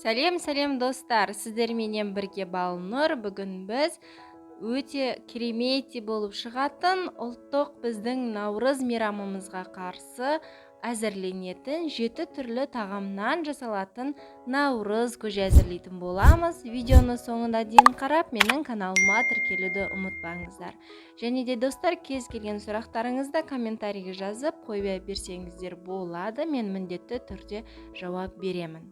Сәлем, сәлем, достар! Сіздерменен бірге Балнұр. Бүгін біз өте кереметтей болып шығатын ұлттық біздің Наурыз мейрамымызға қарсы әзірленетін 7 түрлі тағамнан жасалатын Наурыз көже әзірлейтін боламыз. Видеоны соңына дейін қарап, менің каналыма тіркелуді ұмытпаңыздар. Және де, достар, кез келген сұрақтарыңызды комментарийге жазып қоя берсеңіздер болады, мен міндетті түрде жауап беремін.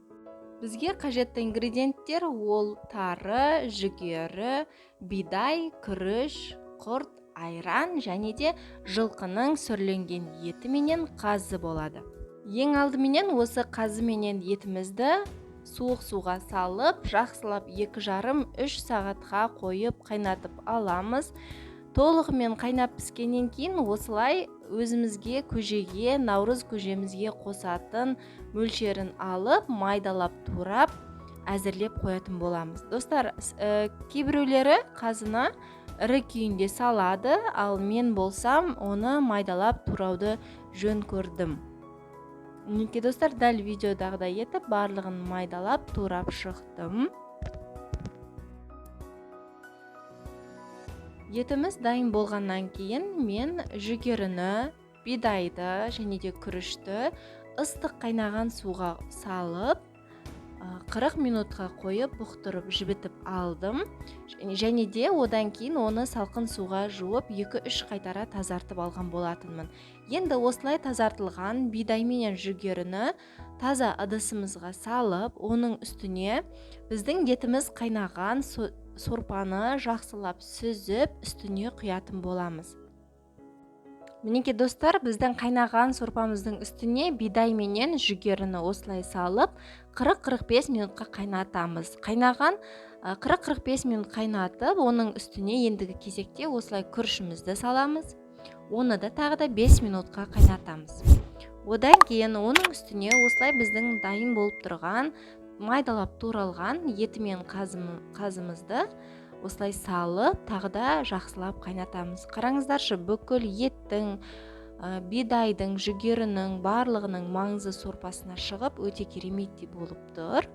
Бізге қажетті ингредиенттер ол тары, жүгері, бидай, күріш, құрт, айран және де жылқының сүрленген еті менен қазы болады. Ең алдыменен осы қазы менен етімізді суық суға салып, жақсылап 2,5-3 сағатқа қойып қайнатып аламыз. Толығымен қайнап піскеннен кейін осылай өзімізге көжеге, наурыз көжемізге қосатын мөлшерін алып, майдалап турап әзірлеп қоятын боламыз. Достар, кейбіреулері қазыны ірі күйінде салады, ал мен болсам оны майдалап турауды жөн көрдім. Мінекей, достар, дәл видеодағыдай етіп барлығын майдалап турап шықтым. Етіміз дайын болғаннан кейін мен жүгеріні, бидайды және де күрішті ыстық қайнаған суға салып, 40 минутқа қойып, бұқтырып, жібітіп алдым. Және де одан кейін оны салқын суға жуып, 2-3 қайтара тазартып алған болатынмын. Енді осылай тазартылған бидай менен жүгеріні таза ыдысымызға салып, оның үстіне біздің етіміз қайнаған сорпаны жақсылап сүзіп, үстіне құятын боламыз. Мінекей, достар, біздің қайнаған сорпамыздың үстіне бидай менен жүгеріні осылай салып, 40-45 минутқа қайнатамыз. Қайнаған 40-45 минут қайнатып, оның үстіне ендігі кезекте осылай күрішімізді саламыз. Оны да тағы да 5 минутқа қайнатамыз. Одан кейін оның үстіне осылай біздің дайын болып тұрған, майдалап туралған еті мен қазымызды осылай салып, тағы да жақсылап қайнатамыз. Қараңыздаршы, бүкіл еттің, бидайдың, жүгерінің барлығының маңызы сорпасына шығып, өте кереметтей болып тұр.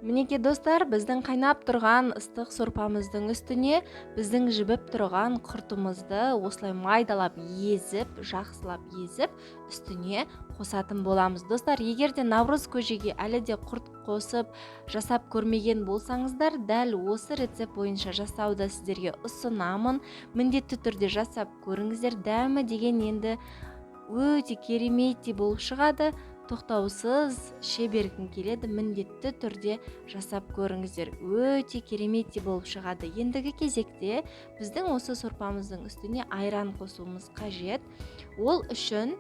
Мінекей, достар, біздің қайнап тұрған ыстық сорпамыздың үстіне біздің жібіп тұрған құртымызды осылай майдалап езіп, жақсылап езіп, үстіне қосатын боламыз. Достар, егер де наурыз көжеге әлі де құрт қосып жасап көрмеген болсаңыздар, дәл осы рецепт бойынша жасауды сіздерге ұсынамын. Міндетті түрде жасап көріңіздер. Дәмі деген енді өте кереметтей болып шығады. Тоқтаусыз іше бергім келеді, міндетті түрде жасап көріңіздер. Өте кереметтей болып шығады. Ендігі кезекте біздің осы сорпамыздың үстіне айран қосуымыз қажет. Ол үшін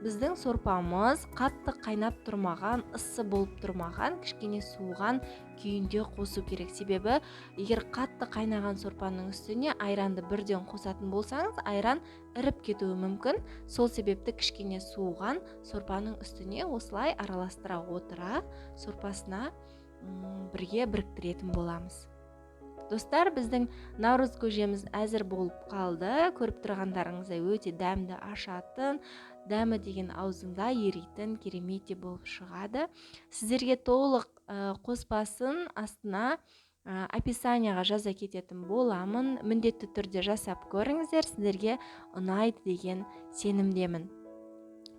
біздің сорпамыз қатты қайнап тұрмаған, ыссы болып тұрмаған, кішкене суыған күйінде қосу керек. Себебі егер қатты қайнаған сорпаның үстіне айранды бірден қосатын болсаңыз, айран іріп кетуі мүмкін. Сол себепті кішкене суыған сорпаның үстіне осылай араластыра отыра сорпасына, бірге біріктіретін боламыз. Достар, біздің наурыз көжеміз әзір болып қалды. Көріп тұрғандарыңыздай өте дәмді ашатын, дәмі деген аузыңда еритін кереметтей болып шығады. Сіздерге толық қоспасын астына описанияға жаза кететін боламын. Міндетті түрде жасап көріңіздер, сіздерге ұнайды деген сенімдемін.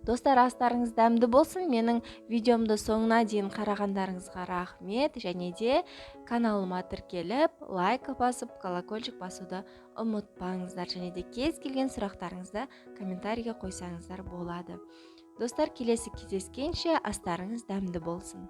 Достар, астарыңыз дәмді болсын. Менің видеомды соңына дейін қарағандарыңызға рахмет. Және де каналыма тіркеліп, лайк басып, колокольчик басуды ұмытпаңыздар. Және де кез келген сұрақтарыңызды комментарийге қойсаңыздар болады. Достар, келесі кездескенше астарыңыз дәмді болсын.